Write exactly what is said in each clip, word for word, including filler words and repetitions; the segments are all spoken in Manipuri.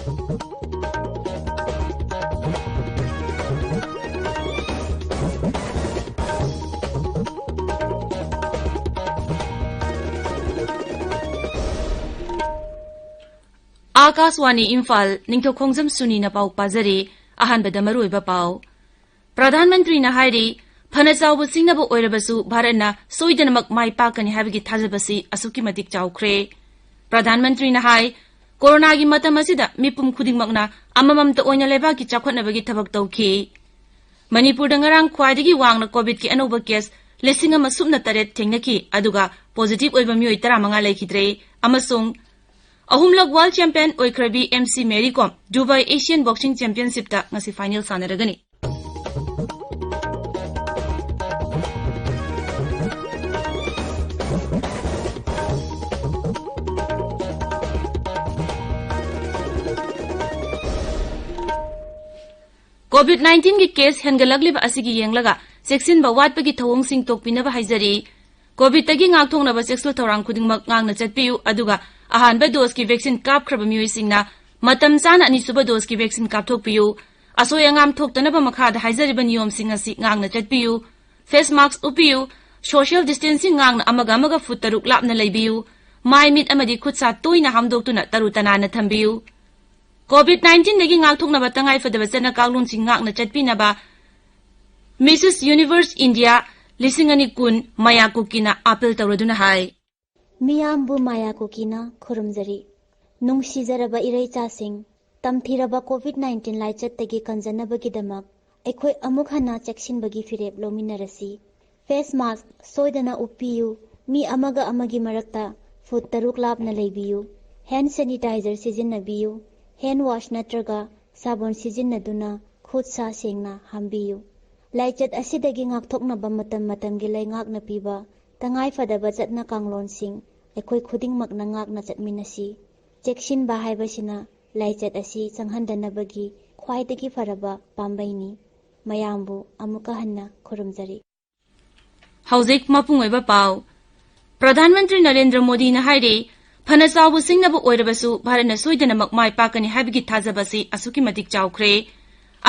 ꯑꯥꯀꯥꯁꯋꯥꯅꯤ ꯏꯝꯐꯥꯜ, ꯅꯤꯡꯊꯧꯈꯣꯡꯖꯝ ꯁꯨꯅꯤꯅ ꯄꯥꯎ ꯄꯥꯖꯔꯤ꯫ ꯑꯍꯥꯟꯕꯗ ꯃꯔꯨꯑꯣꯏꯕ ꯄꯥꯎ꯫ ꯄ꯭ꯔꯙꯥꯟ ꯃꯟꯇ꯭ꯔꯤꯅ ꯍꯥꯏꯔꯤ, ꯐꯅ ꯆꯥꯎꯕ ꯁꯤꯡꯅꯕ ꯑꯣꯏꯔꯕꯁꯨ ꯚꯥꯔꯠꯅ ꯁꯣꯏꯗꯅꯃꯛ ꯃꯥꯏ ꯄꯥꯛꯀꯅꯤ ꯍꯥꯏꯕꯒꯤ ꯊꯥꯖꯕꯁꯤ ꯑꯁꯨꯛꯀꯤ ꯃꯇꯤꯛ ꯆꯥꯎꯈ꯭ꯔꯦ꯫ ꯄ꯭ꯔꯙꯥꯟ ꯃꯟꯇ꯭ꯔꯤꯅ ꯍꯥꯏ, ꯀꯣꯔꯣꯅꯥꯒꯤ ꯃꯇꯝ ꯑꯁꯤꯗ ꯃꯤꯄꯨꯝ ꯈꯨꯗꯤꯡꯃꯛꯅ ꯑꯃꯃꯝꯇ ꯑꯣꯏꯅ ꯂꯩꯕꯥꯛꯀꯤ ꯆꯥꯎꯈꯠꯅꯕꯒꯤ ꯊꯕꯛ ꯇꯧꯈꯤ꯫ ꯃꯅꯤꯄꯨꯔꯗ ꯉꯔꯥꯡ ꯈ꯭ꯋꯥꯏꯗꯒꯤ ꯋꯥꯡꯅ ꯀꯣꯚꯤꯗꯀꯤ ꯑꯅꯧꯕ ꯀꯦꯁ ꯂꯤꯁꯤꯡ ꯑꯃ ꯁꯨꯞꯅ ꯇꯔꯦꯠ ꯊꯦꯡꯅꯈꯤ, ꯑꯗꯨꯒ ꯄꯣꯖꯤꯇꯤꯚ ꯑꯣꯏꯕ ꯃꯤꯑꯣꯏ ꯇꯔꯥꯃꯉꯥ ꯂꯩꯈꯤꯗ꯭ꯔꯦ꯫ ꯑꯃꯁꯨꯡ ꯑꯍꯨꯝꯂꯛ ꯋꯥꯔꯜꯗ ꯆꯦꯝꯄꯤꯌꯟ ꯑꯣꯏꯈ꯭ꯔꯕꯤ M C Mary Kom Dubai Asian boxing ꯆꯦꯝꯄꯤꯌꯟꯁꯤꯞꯇ ꯉꯁꯤ ꯐꯥꯏꯅꯦꯜ ꯁꯥꯟꯅꯔꯒꯅꯤ꯫ ꯀꯣꯚꯤꯗ ꯅꯥꯏꯟꯇꯤꯟꯒꯤ ꯀꯦꯁ ꯍꯦꯟꯒꯠꯂꯛꯂꯤꯕ ꯑꯁꯤꯒꯤ ꯌꯦꯡꯂꯒ ꯆꯦꯛꯁꯤꯟꯕ ꯋꯥꯠꯄꯒꯤ ꯊꯧꯑꯣꯡꯁꯤꯡ ꯇꯣꯛꯄꯤꯅꯕ ꯍꯥꯏꯖꯔꯤ꯫ ꯀꯣꯚꯤꯗꯇꯒꯤ ꯉꯥꯛꯊꯣꯛꯅꯕ ꯆꯦꯛꯁꯤꯜ ꯊꯧꯔꯥꯡ ꯈꯨꯗꯤꯡꯃꯛ ꯉꯥꯛꯅ ꯆꯠꯄꯤꯌꯨ, ꯑꯗꯨꯒ ꯑꯍꯥꯟꯕ ꯗꯣꯁꯀꯤ ꯚꯦꯛꯁꯤꯟ ꯀꯥꯞꯈ꯭ꯔꯕ ꯃꯤꯑꯣꯏꯁꯤꯡꯅ ꯃꯇꯝ ꯆꯥꯅ ꯑꯅꯤꯁꯨꯕ ꯗꯣꯁꯀꯤ ꯚꯦꯛꯁꯤꯟ ꯀꯥꯞꯊꯣꯛꯄꯤꯌꯨ꯫ ꯑꯁꯣꯏ ꯑꯉꯥꯝ ꯊꯣꯛꯇꯅꯕ ꯃꯈꯥꯗ ꯍꯥꯏꯖꯔꯤꯕ ꯅꯤꯌꯣꯝꯁꯤꯡ ꯑꯁꯤ ꯉꯥꯛꯅ ꯆꯠꯄꯤꯌꯨ꯫ ꯐꯦꯁ ꯃꯥꯁꯛ ꯎꯞꯄꯤꯌꯨ꯫ ꯁꯣꯁꯤꯌꯦꯜ ꯗꯤꯁꯇꯦꯟꯁꯤꯡ ꯉꯥꯛꯅ ꯑꯃꯒ ꯑꯃꯒ ꯐꯨꯠ ꯇꯔꯨꯛ ꯂꯥꯞꯅ ꯂꯩꯕꯤꯌꯨ꯫ ꯃꯥꯏ, ꯃꯤꯠ ꯑꯃꯗꯤ ꯈꯨꯠ ꯁꯥ ꯇꯣꯏꯅ ꯍꯥꯝꯗꯣꯛꯇꯨꯅ ꯇꯔꯨ ꯇꯅꯥꯟꯅ ꯊꯝꯕꯤꯌꯨ꯫ ꯀꯣꯚꯤꯗ ꯅꯥꯏꯟꯇꯤꯟꯗꯒꯤ ꯉꯥꯛꯊꯣꯛꯅꯕ ꯇꯉꯥꯏꯐꯗꯕ ꯆꯠꯅ ꯀꯥꯡꯂꯣꯟꯁꯤꯡ ꯉꯥꯛꯅ ꯆꯠꯄꯤꯅꯕ ꯃꯤꯁꯤꯁ ꯌꯨꯅꯤꯚꯔꯁ ꯏꯟꯗꯤꯌꯥ ꯂꯤꯁꯤꯡ ꯑꯅꯤ ꯀꯨꯟ ꯃꯌꯥ ꯀꯨꯀꯤꯅ ꯑꯥꯄꯤꯜ ꯇꯧꯔꯗꯨꯅ ꯍꯥꯏ꯫ ꯃꯤꯌꯥꯝꯕꯨ ꯃꯥꯌꯥ ꯀꯨꯀꯤꯅ ꯈꯨꯔꯨꯝꯖꯔꯤ꯫ ꯅꯨꯡꯁꯤꯖꯔꯕ ꯏꯔꯩꯆꯥꯁꯤꯡ, ꯇꯝꯊꯤꯔꯕ ꯀꯣꯚꯤꯗ ꯅꯥꯏꯟꯇꯤꯟ ꯂꯥꯏꯆꯠꯇꯒꯤ ꯀꯟꯖꯅꯕꯒꯤꯗꯃꯛ ꯑꯩꯈꯣꯏ ꯑꯃꯨꯛ ꯍꯟꯅ ꯆꯦꯛꯁꯤꯟꯕꯒꯤ ꯐꯤꯔꯦꯞ ꯂꯧꯃꯤꯟꯅꯔꯁꯤ꯫ ꯐꯦꯁ ꯃꯥꯁꯛ ꯁꯣꯏꯗꯅ ꯎꯞꯄꯤꯌꯨ꯫ ꯃꯤ ꯑꯃꯒ ꯑꯃꯒꯤ ꯃꯔꯛꯇ ꯐꯨꯠ ꯇꯔꯨꯛ ꯂꯥꯞꯅ ꯂꯩꯕꯤꯌꯨ꯫ ꯍꯦꯟꯗ ꯁꯦꯅꯤꯇꯥꯏꯖꯔ ꯁꯤꯖꯤꯟꯅꯕꯤꯌꯨ꯫ ꯍꯦꯟꯗ ꯋꯥꯁ ꯅꯠꯇ꯭ꯔꯒ ꯁꯥꯕꯣꯟ ꯁꯤꯖꯤꯟꯅꯗꯨꯅ ꯈꯨꯠ ꯁꯥ ꯁꯦꯡꯅ ꯍꯥꯝꯕꯤꯌꯨ꯫ ꯂꯥꯏꯆꯠ ꯑꯁꯤꯗꯒꯤ ꯉꯥꯛꯊꯣꯛꯅꯕ ꯃꯇꯝ ꯃꯇꯝꯒꯤ ꯂꯩꯉꯥꯛꯅ ꯄꯤꯕ ꯇꯉꯥꯏꯐꯗꯕ ꯆꯠꯅ ꯀꯥꯡꯂꯣꯟꯁꯤꯡ ꯑꯩꯈꯣꯏ ꯈꯨꯗꯤꯡꯃꯛꯅ ꯉꯥꯛꯅ ꯆꯠꯃꯤꯟꯅꯁꯤ꯫ ꯆꯦꯛꯁꯤꯟꯕ ꯍꯥꯏꯕꯁꯤꯅ ꯂꯥꯏꯆꯠ ꯑꯁꯤ ꯆꯪꯍꯟꯗꯅꯕꯒꯤ ꯈ꯭ꯋꯥꯏꯗꯒꯤ ꯐꯔꯕ ꯄꯥꯝꯕꯩꯅꯤ꯫ ꯃꯌꯥꯝꯕꯨ ꯑꯃꯨꯛꯀ ꯍꯟꯅ ꯈꯨꯔꯨꯝꯖꯔꯤ꯫ ꯍꯧꯖꯤꯛ ꯃꯄꯨꯡ ꯑꯣꯏꯕ ꯄꯥꯎ꯫ ꯄ꯭ꯔꯙꯥꯟ ꯃꯟꯇ꯭ꯔꯤ ꯅꯔꯦꯟꯗ꯭ꯔ ꯃꯣꯗꯤꯅ ꯍꯥꯏꯔꯤ, ꯐꯅ ꯆꯥꯎꯕ ꯁꯤꯡꯅꯕ ꯑꯣꯏꯔꯕꯁꯨ, ꯚꯥꯔꯠꯅ ꯁꯣꯏꯗꯅꯃꯛ ꯃꯥꯏ ꯄꯥꯛꯀꯅꯤ ꯍꯥꯏꯕꯒꯤ ꯊꯥꯖꯕ ꯑꯁꯤ ꯑꯁꯨꯛꯀꯤ ꯃꯇꯤꯛ ꯆꯥꯎꯈ꯭ꯔꯦ꯫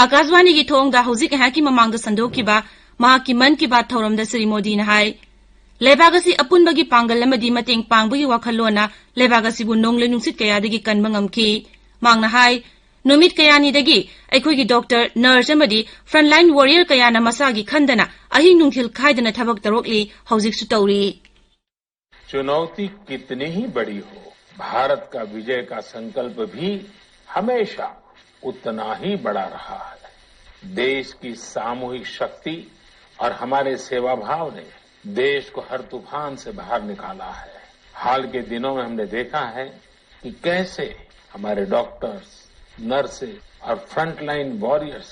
ꯑꯥꯀꯥꯁꯕꯥꯅꯤꯒꯤ ꯊꯣꯡꯗ ꯍꯧꯖꯤꯛ ꯉꯥꯏꯍꯥꯛꯀꯤ ꯃꯃꯥꯡꯗ ꯁꯟꯗꯣꯛꯈꯤꯕ ꯃꯍꯥꯛꯀꯤ ꯃꯟ ꯀꯤ ꯕꯥꯠ ꯊꯧꯔꯝꯗ ꯁ꯭ꯔꯤ ꯃꯣꯗꯤꯅ ꯍꯥꯏ, ꯂꯩꯕꯥꯛ ꯑꯁꯤ ꯑꯄꯨꯟꯕꯒꯤ ꯄꯥꯡꯒꯜ ꯑꯃꯗꯤ ꯃꯇꯦꯡ ꯄꯥꯡꯕꯒꯤ ꯋꯥꯈꯜꯂꯣꯟꯅ ꯂꯩꯕꯥꯛ ꯑꯁꯤꯕꯨ ꯅꯣꯡꯂꯩ ꯅꯨꯡꯁꯤꯠ ꯀꯌꯥꯗꯒꯤ ꯀꯟꯕ ꯉꯝꯈꯤ꯫ ꯃꯍꯥꯛꯅ ꯍꯥꯏ, ꯅꯨꯃꯤꯠ ꯀꯌꯥꯅꯤꯗꯒꯤ ꯑꯩꯈꯣꯏꯒꯤ ꯗꯣꯛꯇꯔ, ꯅꯔꯁ ꯑꯃꯗꯤ frontline warrior ꯀꯌꯥꯅ ꯃꯁꯥꯒꯤ ꯈꯟꯗꯅ ꯑꯍꯤꯡ ꯅꯨꯡꯊꯤꯜ ꯈꯥꯏꯗꯅ ꯊꯕꯛ ꯇꯧꯔꯛꯂꯤ, ꯍꯧꯖꯤꯛꯁꯨ ꯇꯧꯔꯤ꯫ चुनौती कितनी ही बड़ी हो, भारत का विजय का संकल्प भी हमेशा उतना ही बड़ा रहा है। देश की सामूहिक शक्ति और हमारे सेवाभाव ने देश को हर तूफान से बाहर निकाला है। हाल के दिनों में हमने देखा है कि कैसे हमारे डॉक्टर्स, नर्सेज और फ्रंटलाइन वॉरियर्स,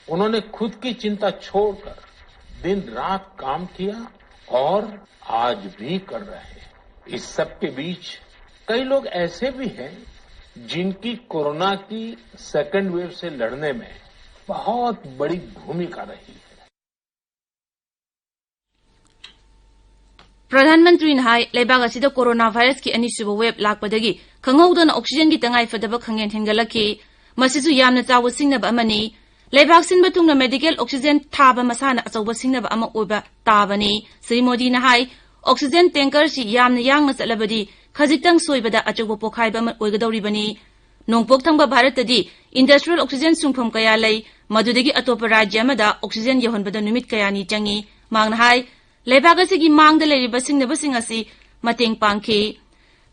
उन्होंने खुद की चिंता छोड़कर दिन रात काम किया और आज भी कर रहे हैं। इस सब के बीच कई लोग ऐसे भी हैं जिनकी कोरोना की सेकंड वेव से लड़ने में बहुत बड़ी भूमिका रही है। ꯄ꯭ꯔꯙꯥꯟ ꯃꯟꯇ꯭ꯔꯤꯅ ꯍꯥꯏ, ꯂꯩꯕꯥꯛ ꯑꯁꯤꯗ ꯀꯣꯔꯣꯅꯥ ꯚꯥꯏꯔꯁꯀꯤ ꯑꯅꯤꯁꯨꯕ ꯋꯦꯕ ꯂꯥꯛꯄꯗꯒꯤ ꯈꯪꯍꯧꯗꯅ ꯑꯣꯛꯁꯤꯖꯦꯟꯒꯤ ꯇꯉꯥꯏ ꯐꯗꯕ ꯈꯪꯍꯦꯟ ꯍꯦꯟꯒꯠꯂꯛꯈꯤ꯫ ꯃꯁꯤꯁꯨ ꯌꯥꯝꯅ ꯆꯥꯎꯕ ꯁꯤꯡꯅꯕ ꯑꯃꯅꯤ꯫ ꯂꯩꯕꯥꯛ ꯁꯤꯟꯕ ꯊꯨꯡꯅ ꯃꯦꯗꯤꯀꯦꯜ ꯑꯣꯛꯁꯤꯖꯦꯟ ꯊꯥꯕ ꯃꯁꯥꯅ ꯑꯆꯧꯕ ꯁꯤꯡꯅꯕ ꯑꯃ ꯑꯣꯏꯕ ꯇꯥꯕꯅꯤ꯫ ꯁ꯭ꯔꯤ ꯃꯣꯗꯤꯅ ꯍꯥꯏ, ꯑꯣꯛꯁꯤꯖꯦꯟ ꯇꯦꯡꯀꯔꯁꯤ ꯌꯥꯝꯅ ꯌꯥꯡꯅ ꯆꯠꯂꯕꯗꯤ ꯈꯖꯤꯛꯇꯪ ꯁꯣꯏꯕꯗ ꯑꯆꯧꯕ ꯄꯣꯈꯥꯏꯕ ꯑꯃ ꯑꯣꯏꯒꯗꯧꯔꯤꯕꯅꯤ꯫ ꯅꯣꯡꯄꯣꯛ ꯊꯪꯕ ꯚꯥꯔꯠꯇꯗꯤ industrial oxygen ꯁꯨꯡꯐꯝ ꯀꯌꯥ ꯂꯩ, ꯃꯗꯨꯗꯒꯤ ꯑꯇꯣꯞꯄ ꯔꯥꯖ꯭ꯌ ꯑꯃꯗ ꯑꯣꯛꯁꯤꯖꯦꯟ ꯌꯧꯍꯟꯕꯗ ꯅꯨꯃꯤꯠ ꯀꯌꯥꯅꯤ ꯆꯪꯏ꯫ ꯃꯍꯥꯛꯅ ꯍꯥꯏ, ꯂꯩꯕꯥꯛ ꯑꯁꯤꯒꯤ ꯃꯥꯡꯗ ꯂꯩꯔꯤꯕ ꯁꯤꯡꯅꯕꯁꯤꯡ ꯑꯁꯤ ꯃꯇꯦꯡ ꯄꯥꯡꯈꯤ꯫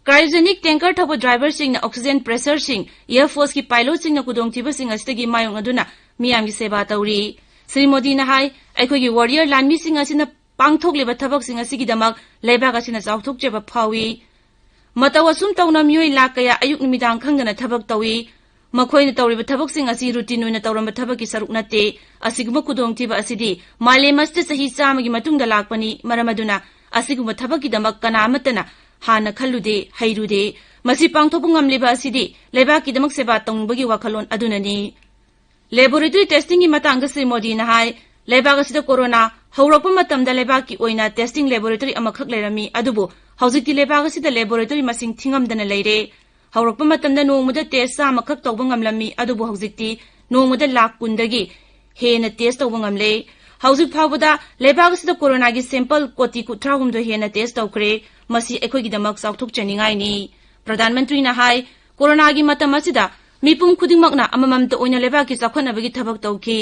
Cryogenic tanker ꯊꯧꯕ ꯗ꯭ꯔꯥꯏꯚꯔꯁꯤꯡꯅ ꯑꯣꯛꯁꯤꯖꯦꯟ ꯄ꯭ꯔꯦꯁꯔꯁꯤꯡ, ꯑꯦꯌꯔ ꯐꯣꯔꯁꯀꯤ ꯄꯥꯏꯂꯣꯠꯁꯤꯡꯅ ꯈꯨꯗꯣꯡꯊꯤꯕꯁꯤꯡ ꯑꯁꯤꯗꯒꯤ ꯃꯥꯌꯣꯛꯅꯗꯨꯅ ꯃꯤꯌꯥꯝꯒꯤ ꯁꯦꯕꯥ ꯇꯧꯔꯤ꯫ ꯁ꯭ꯔꯤ ꯃꯣꯗꯤꯅ ꯍꯥꯏ, ꯑꯩꯈꯣꯏꯒꯤ ꯋꯥꯔꯤꯌꯔ ꯂꯥꯟꯃꯤꯁꯤꯡ ꯑꯁꯤꯅ ꯄꯥꯡꯊꯣꯛꯂꯤꯕ ꯊꯕꯛꯁꯤꯡ ꯑꯁꯤꯒꯤꯗꯃꯛ ꯂꯩꯕꯥꯛ ꯑꯁꯤꯅ ꯆꯥꯎꯊꯣꯛꯆꯕ ꯐꯥꯎꯏ꯫ ꯃꯇꯧ ꯑꯁꯨꯝ ꯇꯧꯅ ꯃꯤꯑꯣꯏ ꯂꯥꯈ ꯀꯌꯥ ꯑꯌꯨꯛ ꯅꯨꯃꯤꯗꯥꯡ ꯈꯪꯗꯅ ꯊꯕꯛ ꯇꯧꯏ꯫ ꯃꯈꯣꯏꯅ ꯇꯧꯔꯤꯕ ꯊꯕꯛꯁꯤꯡ ꯑꯁꯤ ꯔꯨꯇꯤꯟ ꯑꯣꯏꯅ ꯇꯧꯔꯝꯕ ꯊꯕꯛꯀꯤ ꯁꯔꯨꯛ ꯅꯠꯇꯦ꯫ ꯑꯁꯤꯒꯨꯝꯕ ꯈꯨꯗꯣꯡꯊꯤꯕ ꯑꯁꯤꯗꯤ ꯃꯥꯂꯦꯝ ꯑꯁꯤꯗ ꯆꯍꯤ ꯆꯥꯝꯃꯒꯤ ꯃꯇꯨꯡꯗ ꯂꯥꯛꯄꯅꯤ꯫ ꯃꯔꯝ ꯑꯗꯨꯅ ꯑꯁꯤꯒꯨꯝꯕ ꯊꯕꯛꯀꯤꯗꯃꯛ ꯀꯅꯥ ꯑꯃꯠꯇꯅ ꯍꯥꯟꯅ ꯈꯜꯂꯨꯗꯦ, ꯍꯩꯔꯨꯗꯦ꯫ ꯃꯁꯤ ꯄꯥꯡꯊꯣꯛꯄ ꯉꯝꯂꯤꯕ ꯑꯁꯤꯗꯤ ꯂꯩꯕꯥꯛꯀꯤꯗꯃꯛ ꯁꯦꯕꯥ ꯇꯧꯅꯤꯡꯕꯒꯤ ꯋꯥꯈꯜꯂꯣꯟ ꯑꯗꯨꯅꯅꯤ꯫ Laboratory testingꯒꯤ ꯃꯇꯥꯡꯗ ꯁ꯭ꯔꯤ ꯃꯣꯗꯤꯅ ꯍꯥꯏ, ꯂꯩꯕꯥꯛ ꯑꯁꯤꯗ ꯀꯣꯔꯣꯅꯥ ꯍꯧꯔꯛꯄ ꯃꯇꯝꯗ ꯂꯩꯕꯥꯛꯀꯤ ꯑꯣꯏꯅ testing laboratory ꯑꯃꯈꯛ ꯂꯩꯔꯝꯃꯤ, ꯑꯗꯨꯕꯨ ꯍꯧꯖꯤꯛꯇꯤ ꯂꯩꯕꯥꯛ ꯑꯁꯤꯗ ꯂꯦꯕꯣꯔꯦꯇꯣꯔꯤ ꯃꯁꯤꯡ ꯊꯤꯉꯝꯗꯅ ꯂꯩꯔꯦ꯫ ꯍꯧꯔꯛꯄ ꯃꯇꯝꯗ ꯅꯣꯡꯃꯗ ꯇꯦꯁ ꯆꯥꯝꯃꯈꯛ ꯇꯧꯕ ꯉꯝꯂꯝꯃꯤ, ꯑꯗꯨꯕꯨ ꯍꯧꯖꯤꯛꯇꯤ ꯅꯣꯡꯃꯗ ꯂꯥꯈ ꯀꯨꯟꯗꯒꯤ ꯍꯦꯟꯅ ꯇꯦꯁ ꯇꯧꯕ ꯉꯝꯂꯦ꯫ ꯍꯧꯖꯤꯛ ꯐꯥꯎꯕꯗ ꯂꯩꯕꯥꯛ ꯑꯁꯤꯗ ꯀꯣꯔꯣꯅꯥꯒꯤ ꯁꯦꯝꯄꯜ ꯀꯣꯇꯤ ꯀꯨꯟꯊ꯭ꯔꯥ ꯍꯨꯝꯗꯣꯏ ꯍꯦꯟꯅ ꯇꯦꯁ ꯇꯧꯈ꯭ꯔꯦ꯫ ꯃꯁꯤ ꯑꯩꯈꯣꯏꯒꯤꯗꯃꯛ ꯆꯥꯎꯊꯣꯛꯆꯅꯤꯡꯉꯥꯏꯅꯤ꯫ ꯄ꯭ꯔꯙꯥꯟ ꯃꯟꯇ꯭ꯔꯤꯅ ꯍꯥꯏ, ꯀꯣꯔꯣꯅꯥꯒꯤ ꯃꯇꯝ ꯑꯁꯤꯗ ꯃꯤꯄꯨꯝ ꯈꯨꯗꯤꯡꯃꯛꯅ ꯑꯃꯃꯝꯇ ꯑꯣꯏꯅ ꯂꯩꯕꯥꯛꯀꯤ ꯆꯥꯎꯈꯠꯅꯕꯒꯤ ꯊꯕꯛ ꯇꯧꯈꯤ꯫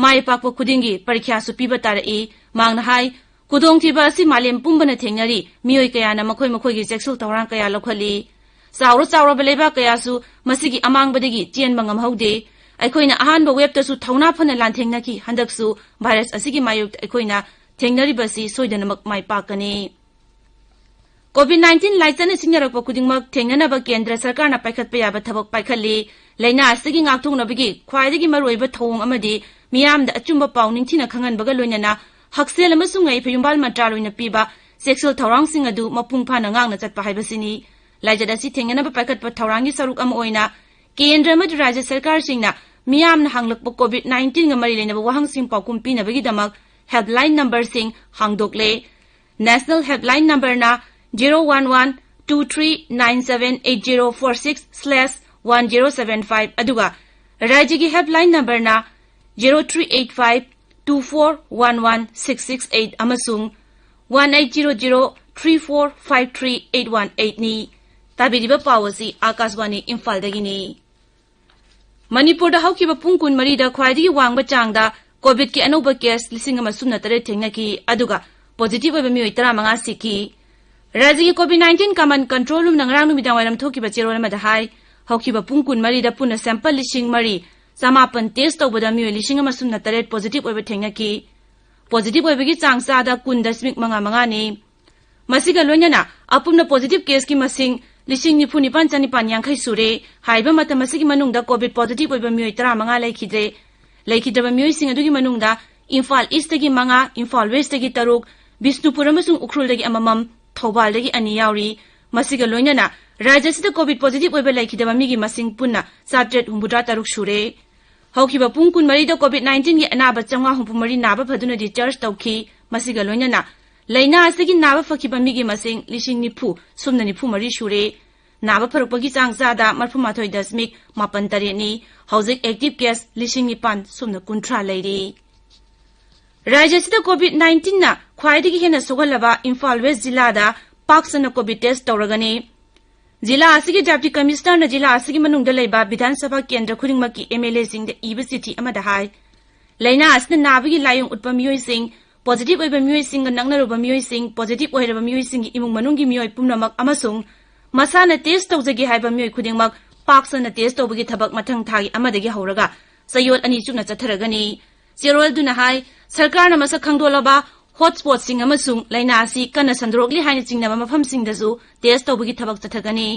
ꯃꯥꯏ ꯄꯥꯛꯄ ꯈꯨꯗꯤꯡꯒꯤ ꯄꯔꯤꯈ꯭ꯌꯥꯁꯨ ꯄꯤꯕ ꯇꯥꯔꯛꯏ꯫ ꯃꯍꯥꯛꯅ ꯍꯥꯏ, ꯈꯨꯗꯣꯡꯊꯤꯕ ꯑꯁꯤ ꯃꯥꯂꯦꯝ ꯄꯨꯝꯕꯅ ꯊꯦꯡꯅꯔꯤ꯫ ꯃꯤꯑꯣꯏ ꯀꯌꯥꯅ ꯃꯈꯣꯏ ꯃꯈꯣꯏꯒꯤ ꯆꯦꯛꯁꯤꯜ ꯊꯧꯔꯥꯡ ꯀꯌꯥ ꯂꯧꯈꯠꯂꯤ꯫ ꯆꯥꯎꯔ ꯆꯥꯎꯔꯕ ꯂꯩꯕꯥꯛ ꯀꯌꯥꯁꯨ ꯃꯁꯤꯒꯤ ꯑꯃꯥꯡꯕꯗꯒꯤ ꯆꯦꯟꯕ ꯉꯝꯍꯧꯗꯦ꯫ ꯑꯩꯈꯣꯏꯅ ꯑꯍꯥꯟꯕ ꯋꯦꯕꯇꯁꯨ ꯊꯧꯅꯥ ꯐꯅ ꯂꯥꯟꯊꯦꯡꯅꯈꯤ꯫ ꯍꯟꯗꯛꯁꯨ ꯚꯥꯏꯔꯁ ꯑꯁꯤꯒꯤ ꯃꯥꯌꯣꯛꯇ ꯑꯩꯈꯣꯏꯅ ꯊꯦꯡꯅꯔꯤꯕꯁꯤ ꯁꯣꯏꯗꯅꯃꯛ ꯃꯥꯏ ꯄꯥꯛꯀꯅꯤ꯫ ꯀꯣꯚꯤꯗ ꯅꯥꯏꯟꯇꯤꯟ ꯂꯥꯏꯆꯠꯅ ꯁꯤꯡꯅꯔꯛꯄ ꯈꯨꯗꯤꯡꯃꯛ ꯊꯦꯡꯅꯅꯕ ꯀꯦꯟꯗ꯭ꯔ ꯁꯔꯀꯥꯔꯅ ꯄꯥꯏꯈꯠꯄ ꯌꯥꯕ ꯊꯕꯛ ꯄꯥꯏꯈꯠꯂꯤ꯫ ꯂꯥꯏꯅꯥ ꯑꯁꯤꯗꯒꯤ ꯉꯥꯛꯊꯣꯛꯅꯕꯒꯤ ꯈ꯭ꯋꯥꯏꯗꯒꯤ ꯃꯔꯨꯑꯣꯏꯕ ꯊꯧꯑꯣꯡ ꯑꯃꯗꯤ ꯃꯤꯌꯥꯝꯗ ꯑꯆꯨꯝꯕ ꯄꯥꯎ ꯅꯤꯡꯊꯤꯅ ꯈꯪꯍꯟꯕꯒ ꯂꯣꯏꯅꯅ ꯍꯛꯁꯦꯜ ꯑꯃꯁꯨꯡ ꯌꯥꯏꯐ ꯌꯨꯝꯕꯥꯜ ꯃꯟꯇ꯭ꯔꯥꯂꯣꯏꯅ ꯄꯤꯕ ꯆꯦꯛꯁꯤꯜ ꯊꯧꯔꯥꯡꯁꯤꯡ ꯑꯗꯨ ꯃꯄꯨꯡ ꯐꯥꯅ ꯉꯥꯛꯅ ꯆꯠꯄ ꯍꯥꯏꯕꯁꯤꯅꯤ꯫ ꯂꯥꯏꯆꯠ ꯑꯁꯤ ꯊꯦꯡꯅꯅꯕ ꯄꯥꯏꯈꯠꯄ ꯊꯧꯔꯥꯡꯒꯤ ꯁꯔꯨꯛ ꯑꯃ ꯑꯣꯏꯅ ꯀꯦꯟꯗ꯭ꯔ ꯑꯃꯗꯤ ꯔꯥꯖ꯭ꯌ ꯁꯔꯀꯥꯔꯁꯤꯡꯅ ꯃꯤꯌꯥꯝꯅ ꯍꯪꯂꯛꯄ ꯀꯣꯚꯤꯗ ꯅꯥꯏꯟꯇꯤꯟꯒ ꯃꯔꯤ ꯂꯩꯅꯕ ꯋꯥꯍꯪꯁꯤꯡ ꯄꯥꯎꯈꯨꯝ ꯄꯤꯅꯕꯒꯤꯗꯃꯛ ꯍꯦꯜꯞꯂꯥꯏꯟ ꯅꯝꯕꯔꯁꯤꯡ ꯍꯥꯡꯗꯣꯛꯂꯦ꯫ ꯅꯦꯁꯅꯦꯜ ꯍꯦꯜꯞꯂꯥꯏꯟ ꯅꯝꯕꯔꯅ zero one one two three nine seven eight zero four six slash one zero seven five ꯑꯗꯨꯒ ꯔꯥꯖ꯭ꯌꯒꯤ ꯍꯦꯜꯞꯂꯥꯏꯟ ꯅꯝꯕꯔꯅ zero three eight five two four one one six six eight ꯑꯃꯁꯨꯡ one eight zero zero three four five three eight one eight ꯅꯤ꯫ ꯇꯥꯕꯤꯔꯤꯕ ꯄꯥꯎ ꯑꯁꯤ ꯑꯥꯀꯥꯁꯕꯥꯅꯤ ꯏꯝꯐꯥꯜꯗꯒꯤꯅꯤ꯫ ꯃꯅꯤꯄꯨꯔꯗ ꯍꯧꯈꯤꯕ ꯄꯨꯡ ꯀꯨꯟꯃꯔꯤꯗ ꯈ꯭ꯋꯥꯏꯗꯒꯤ ꯋꯥꯡꯕ ꯆꯥꯡꯗ ꯀꯣꯚꯤꯗꯀꯤ ꯑꯅꯧꯕ ꯀꯦꯁ ꯂꯤꯁꯤꯡ ꯑꯃ ꯁꯨꯞꯅ ꯇꯔꯦꯠ ꯊꯦꯡꯅꯈꯤ, ꯑꯗꯨꯒ ꯄꯣꯖꯤꯇꯤꯚ ꯑꯣꯏꯕ ꯃꯤꯑꯣꯏ ꯇꯔꯥꯃꯉꯥ ꯁꯤꯈꯤ꯫ ꯔꯥꯖ꯭ꯌꯒꯤ ꯀꯣꯚꯤꯗ ꯅꯥꯏꯟꯇꯤꯟ ꯀꯃꯥꯟ ꯀꯟꯇ꯭ꯔꯣꯜ ꯔꯨꯝꯅ ꯉꯔꯥꯡ ꯅꯨꯃꯤꯗꯥꯡꯋꯥꯏꯔꯝ ꯊꯣꯛꯈꯤꯕ ꯆꯦꯔꯣꯜ ꯑꯃꯗ ꯍꯥꯏ, ꯍꯧꯈꯤꯕ ꯄꯨꯡ ꯀꯨꯟꯃꯔꯤꯗ ꯄꯨꯟꯅ ꯁꯦꯝꯄꯜ ꯂꯤꯁꯤꯡ ꯃꯔꯤ ꯆꯃꯥꯄꯟ ꯇꯦꯁ ꯇꯧꯕꯗ ꯃꯤꯑꯣꯏ ꯂꯤꯁꯤꯡ ꯑꯃ ꯁꯨꯞꯅ ꯇꯔꯦꯠ ꯄꯣꯖꯤꯇꯤꯚ ꯑꯣꯏꯕ ꯊꯦꯡꯅꯈꯤ꯫ ꯄꯣꯖꯤꯇꯤꯚ ꯑꯣꯏꯕꯒꯤ ꯆꯥꯡ ꯆꯥꯗ ꯀꯨꯟ ꯗꯁꯃꯤꯛ ꯃꯉꯥ ꯃꯉꯥꯅꯤ꯫ ꯃꯁꯤꯒ ꯂꯣꯏꯅꯅ ꯑꯄꯨꯟꯕ ꯄꯣꯖꯤꯇꯤꯚ ꯀꯦꯁꯀꯤ ꯃꯁꯤꯡ ꯂꯤꯁꯤꯡ ꯅꯤꯐꯨ ꯅꯤꯄꯥꯟ ꯆꯅꯤꯄꯥꯟ ꯌꯥꯡꯈꯩ ꯁꯨꯔꯦ꯫ ꯍꯥꯏꯔꯤꯕ ꯃꯇꯝ ꯑꯁꯤꯒꯤ ꯃꯅꯨꯡꯗ ꯀꯣꯚꯤꯗ ꯄꯣꯖꯤꯇꯤꯚ ꯑꯣꯏꯕ ꯃꯤꯑꯣꯏ ꯇꯔꯥꯃꯉꯥ ꯂꯩꯈꯤꯗ꯭ꯔꯦ꯫ ꯂꯩꯈꯤꯗ꯭ꯔꯕ ꯃꯤꯑꯣꯏꯁꯤꯡ ꯑꯗꯨꯒꯤ ꯃꯅꯨꯡꯗ ꯏꯝꯐꯥꯜ ꯏꯁꯇꯒꯤ ꯃꯉꯥ, ꯏꯝꯐꯥꯜ ꯋꯦꯁꯇꯒꯤ ꯇꯔꯨꯛ, ꯕꯤꯁꯅꯨꯄꯨꯔ ꯑꯃꯁꯨꯡ ꯎꯈ꯭ꯔꯨꯜꯗꯒꯤ ꯑꯃꯃꯝ, ꯊꯧꯕꯥꯜꯗꯒꯤ ꯑꯅꯤ ꯌꯥꯎꯔꯤ꯫ ꯃꯁꯤꯒ ꯂꯣꯏꯅꯅ ꯔꯥꯖ꯭ꯌ ꯑꯁꯤꯗ ꯀꯣꯚꯤꯗ ꯄꯣꯖꯤꯇꯤꯚ ꯑꯣꯏꯕ ꯂꯩꯈꯤꯗꯕ ꯃꯤꯒꯤ ꯃꯁꯤꯡ ꯄꯨꯟꯅ ꯆꯥꯇ꯭ꯔꯦꯠ ꯍꯨꯝꯐꯨꯇꯔꯥ ꯇꯔꯨꯛ ꯁꯨꯔꯦ꯫ ꯍꯧꯈꯤꯕ ꯄꯨꯡ ꯀꯨꯟꯃꯔꯤꯗ ꯀꯣꯚꯤꯗ ꯅꯥꯏꯟꯇꯤꯟꯒꯤ ꯑꯅꯥꯕ ꯆꯥꯝꯃꯉꯥ ꯍꯨꯝꯐꯨ ꯃꯔꯤ ꯅꯥꯕ ꯐꯗꯨꯅ ꯗꯤꯁꯆꯥꯔꯖ ꯇꯧꯈꯤ꯫ ꯃꯁꯤꯒ ꯂꯣꯏꯅꯅ ꯂꯥꯏꯅꯥ ꯑꯁꯤꯒꯤ ꯅꯥꯕ ꯐꯈꯤꯕ ꯃꯤꯒꯤ ꯃꯁꯤꯡ ꯂꯤꯁꯤꯡ ꯅꯤꯐꯨ ꯁꯨꯞꯅ ꯅꯤꯐꯨ ꯃꯔꯤ ꯁꯨꯔꯦ꯫ ꯅꯥꯕ ꯐꯔꯛꯄꯒꯤ ꯆꯥꯡ ꯆꯥꯗ ꯃꯔꯐꯨ ꯃꯥꯊꯣꯏ ꯗꯁꯃꯤꯛ ꯃꯥꯄꯟ ꯇꯔꯦꯠꯅꯤ꯫ ꯍꯧꯖꯤꯛ active case ꯂꯤꯁꯤꯡ ꯅꯤꯄꯥꯟ ꯁꯨꯞꯅ ꯀꯨꯟꯊ꯭ꯔꯥ ꯂꯩꯔꯤ꯫ ꯔꯥꯖ꯭ꯌ ꯑꯁꯤꯗ COVID nineteenꯅ ꯈ꯭ꯋꯥꯏꯗꯒꯤ ꯍꯦꯟꯅ ꯁꯣꯛꯍꯜꯂꯕ ꯏꯝꯐꯥꯜ ꯋꯦꯁ ꯖꯤꯂꯥꯗ ꯄꯥꯛ ꯁꯟꯅ COVID test ꯇꯧꯔꯒꯅꯤ꯫ ꯖꯤꯂꯥ ꯑꯁꯤꯒꯤ Deputy Commissionerꯅ ꯖꯤꯂꯥ ꯑꯁꯤꯒꯤ ꯃꯅꯨꯡꯗ ꯂꯩꯕ ꯕꯤꯙꯥꯟ ꯁꯚꯥ ꯀꯦꯟꯗ꯭ꯔ ꯈꯨꯗꯤꯡꯃꯛꯀꯤ MLAꯁꯤꯡꯗ ꯏꯕ ꯆꯤꯊꯤ ꯑꯃꯗ ꯍꯥꯏ, ꯂꯥꯏꯅꯥ ꯑꯁꯤꯅ ꯅꯥꯕꯒꯤ ꯂꯥꯏꯑꯣꯡ ꯎꯠꯄ ꯃꯤꯑꯣꯏꯁꯤꯡ, positive ꯑꯣꯏꯕ ꯃꯤꯑꯣꯏꯁꯤꯡꯒ ꯅꯛꯅꯔꯨꯕ ꯃꯤꯑꯣꯏꯁꯤꯡ, positive ꯑꯣꯏꯔꯕ ꯃꯤꯑꯣꯏꯁꯤꯡꯒꯤ ꯏꯃꯨꯡ ꯃꯅꯨꯡꯒꯤ ꯃꯤꯑꯣꯏ ꯄꯨꯝꯅꯃꯛ ꯑꯃꯁꯨꯡ ꯃꯁꯥꯅ test ꯇꯧꯖꯒꯦ ꯍꯥꯏꯕ ꯃꯤꯑꯣꯏ ꯈꯨꯗꯤꯡꯃꯛ ꯄꯥꯛ ꯁꯟꯅ test ꯇꯧꯕꯒꯤ ꯊꯕꯛ ꯃꯊꯪ ꯊꯥꯒꯤ ꯑꯃꯗꯒꯤ ꯍꯧꯔꯒ ꯆꯌꯣꯜ ꯑꯅꯤ ꯆꯨꯞꯅ ꯆꯠꯊꯔꯒꯅꯤ꯫ ꯆꯦꯔꯣꯜꯗꯨꯅ ꯍꯥꯏ, ꯁꯔꯀꯥꯔꯅ ꯃꯁꯛ ꯈꯪꯗꯣꯛꯂꯕ hotspotꯁꯤꯡ ꯑꯃꯁꯨꯡ ꯂꯥꯏꯅꯥ ꯑꯁꯤ ꯀꯟꯅ ꯁꯟꯗꯣꯔꯛꯂꯤ ꯍꯥꯏꯅ ꯆꯤꯡꯅꯕ ꯃꯐꯝꯁꯤꯡꯗꯁꯨ test ꯇꯧꯕꯒꯤ ꯊꯕꯛ ꯆꯠꯊꯒꯅꯤ꯫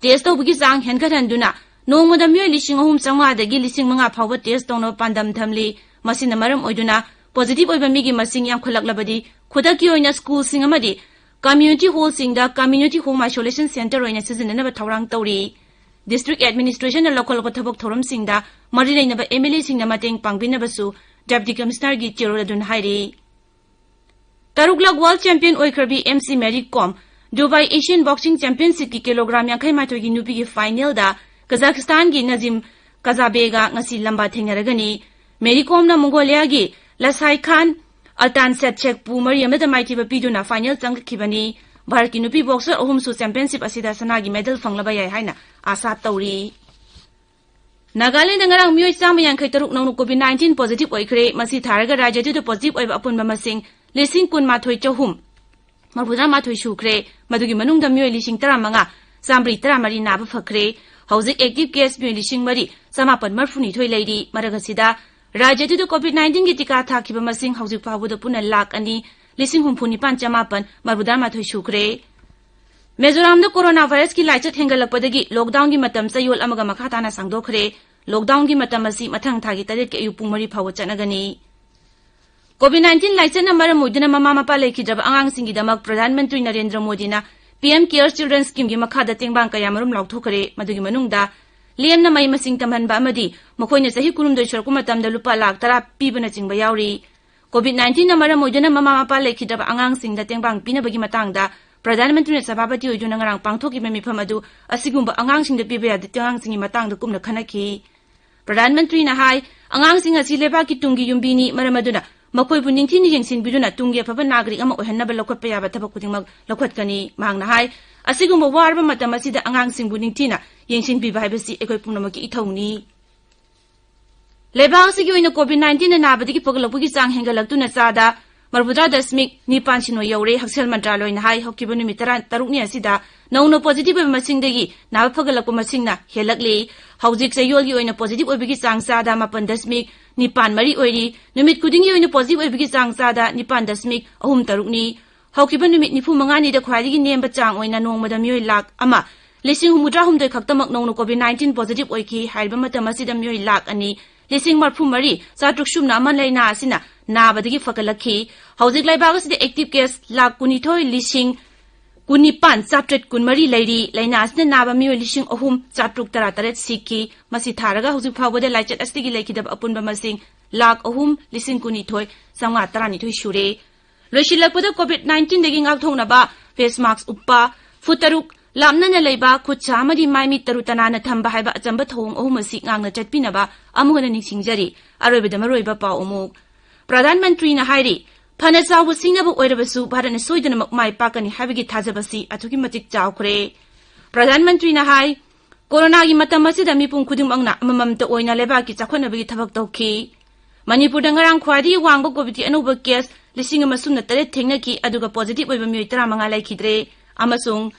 Test ꯇꯧꯕꯒꯤ ꯆꯥꯡ ꯍꯦꯟꯒꯠꯍꯟꯗꯨꯅ ꯅꯣꯡꯃꯗ ꯃꯤꯑꯣꯏ ꯂꯤꯁꯤꯡ ꯑꯍꯨꯝ ꯆꯥꯝꯃꯉꯥꯗꯒꯤ ꯂꯤꯁꯤꯡ ꯃꯉꯥ ꯐꯥꯎꯕ test ꯇꯧꯅꯕ ꯄꯥꯟꯗꯝ ꯊꯝꯂꯤ꯫ ꯃꯁꯤꯅ ꯃꯔꯝ ꯑꯣꯏꯗꯨꯅ positive ꯑꯣꯏꯕ ꯃꯤꯒꯤ ꯃꯁꯤꯡ ꯌꯥꯝꯈꯠꯂꯛꯂꯕꯗꯤ ꯈꯨꯗꯛꯀꯤ ꯑꯣꯏꯅ schoolꯁꯤꯡ ꯑꯃꯗꯤ community hallꯁꯤꯡꯗ community home isolation centre ꯑꯣꯏꯅ ꯁꯤꯖꯤꯟꯅꯅꯕ ꯊꯧꯔꯥꯡ ꯇꯧꯔꯤ꯫ District Administrationꯅ ꯂꯧꯈꯠꯂꯛꯄ ꯊꯕꯛ ꯊꯧꯔꯝꯁꯤꯡꯗ ꯃꯔꯤ ꯂꯩꯅꯕ MLAꯁꯤꯡꯅ ꯃꯇꯦꯡ ꯄꯥꯡꯕꯤꯅꯕꯁꯨ Deputy Commissionerꯒꯤ ꯆꯦꯔꯣꯜ ꯑꯗꯨꯅ ꯍꯥꯏꯔꯤ꯫ ꯇꯔꯨꯛꯂꯛ World Champion ꯑꯣꯏꯈ꯭ꯔꯕꯤ MC Mary Kom Dubai Asian Boxing Championshipꯀꯤ kilogram ꯌꯥꯡꯈꯩ ꯃꯥꯊꯣꯏꯒꯤ ꯅꯨꯄꯤꯒꯤ finalꯗ Kazakhstanꯒꯤ Nazim Kazabega ꯉꯁꯤ ꯂꯝꯕꯥ ꯊꯦꯡꯅꯔꯒꯅꯤ꯫ Mary Komꯅ Mongoliaꯒꯤ Lasai Khan Altan Setsekpu ꯃꯔꯤ ꯑꯃꯗ ꯃꯥꯏꯊꯤꯕ ꯄꯤꯗꯨꯅ final ꯆꯪꯂꯛꯈꯤꯕꯅꯤ꯫ ꯚꯥꯔꯠꯀꯤ ꯅꯨꯄꯤ boxer ꯑꯍꯨꯝꯁꯨ championship ꯑꯁꯤꯗ ꯁꯅꯥꯒꯤ medal ꯐꯪꯂꯕ ꯌꯥꯏ ꯍꯥꯏꯅ ꯑꯥꯁꯥ ꯇꯧꯔꯤ꯫ ꯅꯥꯒꯥꯂꯦꯟꯗ ꯉꯔꯥꯡ ꯃꯤꯑꯣꯏ ꯆꯥꯝꯃ ꯌꯥꯡꯈꯩ ꯇꯔꯨꯛ ꯅꯧꯅ COVID nineteen positive ꯑꯣꯏꯈ꯭ꯔꯦ꯫ ꯃꯁꯤ ꯊꯥꯔꯒ ꯔꯥꯖ꯭ꯌ ꯑꯗꯨꯗ positive ꯑꯣꯏꯕ ꯑꯄꯨꯟꯕ ꯃꯁꯤꯡ ꯂꯤꯁꯤꯡ ꯀꯨꯟ ꯃꯥꯊꯣꯏ ꯆꯍꯨꯝ ꯃꯔꯐꯨꯇꯔꯥ ꯃꯥꯊꯣꯏ ꯁꯨꯈ꯭ꯔꯦ꯫ ꯃꯗꯨꯒꯤ ꯃꯅꯨꯡꯗ ꯃꯤꯑꯣꯏ ꯂꯤꯁꯤꯡ ꯇꯔꯥꯃꯉꯥ ꯆꯥꯝꯃꯔꯤ ꯇꯔꯥꯃꯔꯤ ꯅꯥꯕ ꯐꯈ꯭ꯔꯦ꯫ ꯍꯧꯖꯤꯛ active case ꯃꯤꯑꯣꯏ ꯂꯤꯁꯤꯡ ꯃꯔꯤ ꯆꯃꯥꯄꯟ ꯃꯔꯐꯨꯅꯤꯊꯣꯏ ꯂꯩꯔꯤ꯫ ꯃꯔꯛ ꯑꯁꯤꯗ ꯔꯥꯖ꯭ꯌ ꯑꯗꯨꯗ COVID nineteenꯒꯤ ꯇꯤꯀꯥ ꯊꯥꯈꯤꯕ ꯃꯁꯤꯡ ꯍꯧꯖꯤꯛ ꯐꯥꯎꯕꯗ ꯄꯨꯟꯅ ꯂꯥꯈ ꯑꯅꯤ ꯂꯤꯁꯤꯡ ꯍꯨꯝꯐꯨ ꯅꯤꯄꯥꯟ ꯆꯃꯥꯄꯟ ꯃꯔꯐꯨꯇꯔꯥ ꯃꯥꯊꯣꯏ ꯁꯨꯈ꯭ꯔꯦ꯫ ꯃꯤꯖꯣꯔꯥꯝꯗ coronavirusꯀꯤ ꯂꯥꯏꯆꯠ ꯍꯦꯟꯒꯠꯂꯛꯄꯗꯒꯤ lockdownꯒꯤ ꯃꯇꯝ ꯆꯌꯣꯜ ꯑꯃꯒ ꯃꯈꯥ ꯇꯥꯅ ꯁꯥꯡꯗꯣꯛꯈ꯭ꯔꯦ꯫ Lockdownꯒꯤ ꯃꯇꯝ ꯑꯁꯤ ꯃꯊꯪ ꯊꯥꯒꯤ ꯇꯔꯦꯠꯀꯤ ꯑꯌꯨꯛ ꯄꯨꯡ ꯃꯔꯤ ꯐꯥꯎꯕ ꯆꯠꯅꯒꯅꯤ꯫ COVID nineteen ꯂꯥꯏꯆꯠꯅ ꯃꯔꯝ ꯑꯣꯏꯗꯨꯅ ꯃꯃꯥ ꯃꯄꯥ ꯂꯩꯈꯤꯗ꯭ꯔꯕ ꯑꯉꯥꯡꯁꯤꯡꯒꯤꯗꯃꯛ ꯄ꯭ꯔꯙꯥꯟ ꯃꯟꯇ꯭ꯔꯤ ꯅꯔꯦꯟꯗ꯭ꯔ ꯃꯣꯗꯤꯅ PM Care Children Schemeꯒꯤ ꯃꯈꯥꯗ ꯇꯦꯡꯕꯥꯡ ꯀꯌꯥꯃꯔꯨꯝ ꯂꯥꯎꯊꯣꯛꯈ꯭ꯔꯦ꯫ ꯃꯗꯨꯒꯤ ꯃꯅꯨꯡꯗ ꯂꯦꯝꯅ ꯃꯍꯩ ꯃꯁꯤꯡ ꯇꯝꯍꯟꯕ ꯑꯃꯗꯤ ꯃꯈꯣꯏꯅ ꯆꯍꯤ ꯀꯨꯟꯍꯨꯝꯗꯣꯏ ꯁꯨꯔꯛꯄ ꯃꯇꯝꯗ ꯂꯨꯄꯥ ꯂꯥꯈ ꯇꯔꯥ ꯄꯤꯕꯅꯆꯤꯡꯕ ꯌꯥꯎꯔꯤ꯫ ꯀꯣꯚꯤꯗ ꯅꯥꯏꯟꯇꯤꯟꯅ ꯃꯔꯝ ꯑꯣꯏꯗꯨꯅ ꯃꯃꯥ ꯃꯄꯥ ꯂꯩꯈꯤꯗ꯭ꯔꯕ ꯑꯉꯥꯡꯁꯤꯡꯗ ꯇꯦꯡꯕꯥꯡ ꯄꯤꯅꯕꯒꯤ ꯃꯇꯥꯡꯗ ꯄ꯭ꯔꯙꯥꯟ ꯃꯟꯇ꯭ꯔꯤꯅ ꯁꯚꯥꯄꯇꯤ ꯑꯣꯏꯗꯨꯅ ꯉꯔꯥꯡ ꯄꯥꯡꯊꯣꯛꯈꯤꯕ ꯃꯤꯐꯝ ꯑꯗꯨ ꯑꯁꯤꯒꯨꯝꯕ ꯑꯉꯥꯡꯁꯤꯡꯗ ꯄꯤꯕ ꯌꯥꯗꯦ ꯑꯉꯥꯡꯁꯤꯡꯒꯤ ꯃꯇꯥꯡꯗ ꯀꯨꯞꯅ ꯈꯟꯅꯈꯤ꯫ ꯄ꯭ꯔꯙꯥꯟ ꯃꯟꯇ꯭ꯔꯤꯅ ꯍꯥꯏ, ꯑꯉꯥꯡꯁꯤꯡ ꯑꯁꯤ ꯂꯩꯕꯥꯛꯀꯤ ꯇꯨꯡꯒꯤ ꯌꯨꯝꯕꯤꯅꯤ, ꯃꯔꯝ ꯑꯗꯨꯅ ꯃꯈꯣꯏꯕꯨ ꯅꯤꯡꯊꯤꯅ ꯌꯦꯡꯁꯤꯟꯕꯤꯗꯨꯅ ꯇꯨꯡꯒꯤ ꯑꯐꯕ ꯅꯥꯒꯔꯤꯛ ꯑꯃ ꯑꯣꯏꯍꯟꯅꯕ ꯂꯧꯈꯠꯄ ꯌꯥꯕ ꯊꯕꯛ ꯈꯨꯗꯤꯡꯃꯛ ꯂꯧꯈꯠꯀꯅꯤ꯫ ꯃꯍꯥꯛꯅ ꯍꯥꯏ, ꯑꯁꯤꯒꯨꯝꯕ ꯋꯥꯔꯕ ꯃꯇꯝ ꯑꯁꯤꯗ ꯑꯉꯥꯡꯁꯤꯡꯕꯨ ꯅꯤꯡꯊꯤꯅ ꯌꯦꯡꯁꯤꯟꯕꯤꯕ ꯍꯥꯏꯕꯁꯤ ꯑꯩꯈꯣꯏ ꯄꯨꯝꯅꯃꯛꯀꯤ ꯏꯊꯧꯅꯤ꯫ ꯂꯩꯕꯥꯛ ꯑꯁꯤꯒꯤ ꯑꯣꯏꯅ ꯀꯣꯚꯤꯗ ꯅꯥꯏꯟꯇꯤꯟꯅ ꯅꯥꯕꯗꯒꯤ ꯐꯒꯠꯂꯛꯄꯒꯤ ꯆꯥꯡ ꯍꯦꯟꯒꯠꯂꯛꯇꯨꯅ ꯆꯥꯗ ꯃꯔꯐꯨꯇꯔꯥ ꯗꯁꯃꯤꯛ ꯅꯤꯄꯥꯟ ꯁꯤꯅꯣ ꯌꯧꯔꯦ꯫ ꯍꯛꯁꯦꯜ ꯃꯟꯇ꯭ꯔꯥꯂꯣꯏꯅ ꯍꯥꯏ, ꯍꯧꯈꯤꯕ ꯅꯨꯃꯤꯠ ꯇꯔꯥ ꯇꯔꯨꯛꯅꯤ ꯑꯁꯤꯗ ꯅꯧꯅ ꯄꯣꯖꯤꯇꯤꯚ ꯑꯣꯏꯕ ꯃꯁꯤꯡꯗꯒꯤ ꯅꯥꯕ ꯐꯒꯠꯂꯛꯄ ꯃꯁꯤꯡꯅ ꯍꯦꯜꯂꯛꯂꯤ꯫ ꯍꯧꯖꯤꯛ ꯆꯌꯣꯜꯒꯤ ꯑꯣꯏꯅ ꯄꯣꯖꯤꯇꯤꯚ ꯑꯣꯏꯕꯒꯤ ꯆꯥꯡ ꯆꯥꯗ ꯃꯥꯄꯟ ꯗꯁꯃꯤꯛ ꯅꯤꯄꯥꯟ ꯃꯔꯤ ꯑꯣꯏꯔꯤ꯫ ꯅꯨꯃꯤꯠ ꯈꯨꯗꯤꯡꯒꯤ ꯑꯣꯏꯅ ꯄꯣꯖꯤꯇꯤꯚ ꯑꯣꯏꯕꯒꯤ ꯆꯥꯡ ꯆꯥꯗ ꯅꯤꯄꯥꯟ ꯗꯁꯃꯤꯛ ꯑꯍꯨꯝ ꯇꯔꯨꯛꯅꯤ꯫ ꯍꯧꯈꯤꯕ ꯅꯨꯃꯤꯠ ꯅꯤꯐꯨ ꯃꯉꯥꯅꯤꯗ ꯈ꯭ꯋꯥꯏꯗꯒꯤ ꯅꯦꯝꯕ ꯆꯥꯡ ꯑꯣꯏꯅ ꯅꯣꯡꯃꯗ ꯃꯤꯑꯣꯏ ꯂꯥꯈ ꯑꯃ ꯂꯤꯁꯤꯡ ꯍꯨꯝꯐꯨꯇꯔꯥ ꯍꯨꯝꯗꯣꯏ ꯈꯛꯇꯃꯛ ꯅꯧꯅ ꯀꯣꯚꯤꯗ ꯅꯥꯏꯟꯇꯤꯟ ꯄꯣꯖꯤꯇꯤꯚ ꯑꯣꯏꯈꯤ꯫ ꯍꯥꯏꯔꯤꯕ ꯃꯇꯝ ꯑꯁꯤꯗ ꯃꯤꯑꯣꯏ ꯂꯥꯈ ꯑꯅꯤ ꯂꯤꯁꯤꯡ ꯃꯔꯐꯨ ꯃꯔꯤ ꯆꯥꯇ꯭ꯔꯨꯛ ꯁꯨꯞꯅ ꯑꯃ ꯂꯥꯏꯅꯥ ꯑꯁꯤꯅ ꯅꯥꯕꯗꯒꯤ ꯐꯒꯠꯂꯛꯈꯤ꯫ ꯍꯧꯖꯤꯛ ꯂꯩꯕꯥꯛ ꯑꯁꯤꯗ ꯑꯦꯛꯇꯤꯚ ꯀꯦꯁ ꯂꯥꯈ ꯀꯨꯟꯅꯤꯊꯣꯏ ꯂꯤꯁꯤꯡ ꯀꯨꯟꯅꯤꯄꯥꯟ ꯆꯥꯇ꯭ꯔꯦꯠ ꯀꯨꯟꯃꯔꯤ ꯂꯩꯔꯤ꯫ ꯂꯥꯏꯅꯥ ꯑꯁꯤꯅ ꯅꯥꯕ ꯃꯤꯑꯣꯏ ꯂꯤꯁꯤꯡ ꯑꯍꯨꯝ ꯆꯥꯇ꯭ꯔꯨꯛ ꯇꯔꯥ ꯇꯔꯦꯠ ꯁꯤꯈꯤ꯫ ꯃꯁꯤ ꯊꯥꯔꯒ ꯍꯧꯖꯤꯛ ꯐꯥꯎꯕꯗ ꯂꯥꯏꯆꯠ ꯑꯁꯤꯗꯒꯤ ꯂꯩꯈꯤꯗꯕ ꯑꯄꯨꯟꯕ ꯃꯁꯤꯡ ꯂꯥꯈ ꯑꯍꯨꯝ ꯂꯤꯁꯤꯡ ꯀꯨꯟꯅꯤꯊꯣꯏ ꯆꯥꯝꯃꯉꯥ ꯇꯔꯥꯅꯤꯊꯣꯏ ꯁꯨꯔꯦ꯫ ꯂꯣꯏꯁꯤꯜꯂꯛꯄꯗ ꯀꯣꯚꯤꯗ ꯅꯥꯏꯟꯇꯤꯟꯗꯒꯤ ꯉꯥꯛꯊꯣꯛꯅꯕ ꯐꯦꯁ ꯃꯥꯁꯛ ꯎꯞꯄ, ꯐꯨꯠ ꯇꯔꯨꯛ ꯂꯥꯞꯅꯅ ꯂꯩꯕ, ꯈꯨꯠ ꯁꯥ ꯑꯃꯗꯤ ꯃꯥꯏ ꯃꯤꯠ ꯇꯔꯨ ꯇꯅꯥꯟꯅ ꯊꯝꯕ ꯍꯥꯏꯕ ꯑꯆꯝꯕ ꯊꯧꯑꯣꯡ ꯑꯍꯨꯝ ꯑꯁꯤ ꯉꯥꯛꯅ ꯆꯠꯄꯤꯅꯕ ꯑꯃꯨꯛ ꯍꯟꯅ ꯅꯤꯡꯁꯤꯡꯖꯔꯤ꯫ ꯑꯔꯣꯏꯕꯗ ꯃꯔꯨꯑꯣꯏꯕ ꯄꯥꯎ ꯑꯃꯨꯛ꯫ ꯄ꯭ꯔꯙꯥꯟ ꯃꯟꯇ꯭ꯔꯤꯅ ꯍꯥꯏꯔꯤ, ꯐꯅ ꯆꯥꯎꯕ ꯁꯤꯡꯅꯕ ꯑꯣꯏꯔꯕꯁꯨ ꯚꯥꯔꯠꯅ ꯁꯣꯏꯗꯅꯃꯛ ꯃꯥꯏ ꯄꯥꯛꯀꯅꯤ ꯍꯥꯏꯕꯒꯤ ꯊꯥꯖꯕꯁꯤ ꯑꯗꯨꯛꯀꯤ ꯃꯇꯤꯛ ꯆꯥꯎꯈ꯭ꯔꯦ꯫ ꯄ꯭ꯔꯙꯥꯟ ꯃꯟꯇ꯭ꯔꯤꯅ ꯍꯥꯏ, ꯀꯣꯔꯣꯅꯥꯒꯤ ꯃꯇꯝ ꯑꯁꯤꯗ ꯃꯤꯄꯨꯝ ꯈꯨꯗꯤꯡꯃꯛꯅ ꯑꯃꯃꯝꯇ ꯑꯣꯏꯅ ꯂꯩꯕꯥꯛꯀꯤ ꯆꯥꯎꯈꯠꯅꯕꯒꯤ ꯊꯕꯛ ꯇꯧꯈꯤ꯫ ꯃꯅꯤꯄꯨꯔꯗ ꯉꯔꯥꯡ ꯈ꯭ꯋꯥꯏꯗꯒꯤ ꯋꯥꯡꯕ ꯀꯣꯚꯤꯗꯀꯤ ꯑꯅꯧꯕ ꯀꯦꯁ ꯂꯤꯁꯤꯡ ꯑꯃ ꯁꯨꯞꯅ ꯇꯔꯦꯠ ꯊꯦꯡꯅꯈꯤ, ꯑꯗꯨꯒ ꯄꯣꯖꯤꯇꯤꯚ ꯑꯣꯏꯕ ꯃꯤꯑꯣꯏ ꯇꯔꯥꯃꯉꯥ ꯂꯩꯈꯤꯗ꯭ꯔꯦ꯫ ꯑꯃꯁꯨꯡ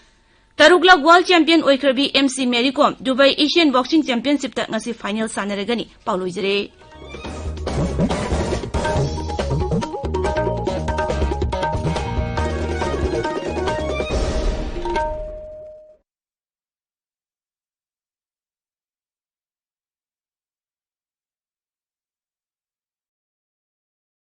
ꯇꯔꯨꯛꯂꯛ ꯋꯥꯔꯜꯗ ꯆꯦꯝꯄꯤꯌꯟ ꯑꯣꯏꯈ꯭ꯔꯕꯤ M C Mary Kom Dubai Asian boxing ꯆꯦꯝꯄꯤꯌꯟꯁꯤꯞꯇ ꯉꯁꯤ ꯐꯥꯏꯅꯦꯜ ꯁꯥꯟꯅꯔꯒꯅꯤ꯫ ꯄꯥꯎ ꯂꯣꯏꯖꯔꯦ꯫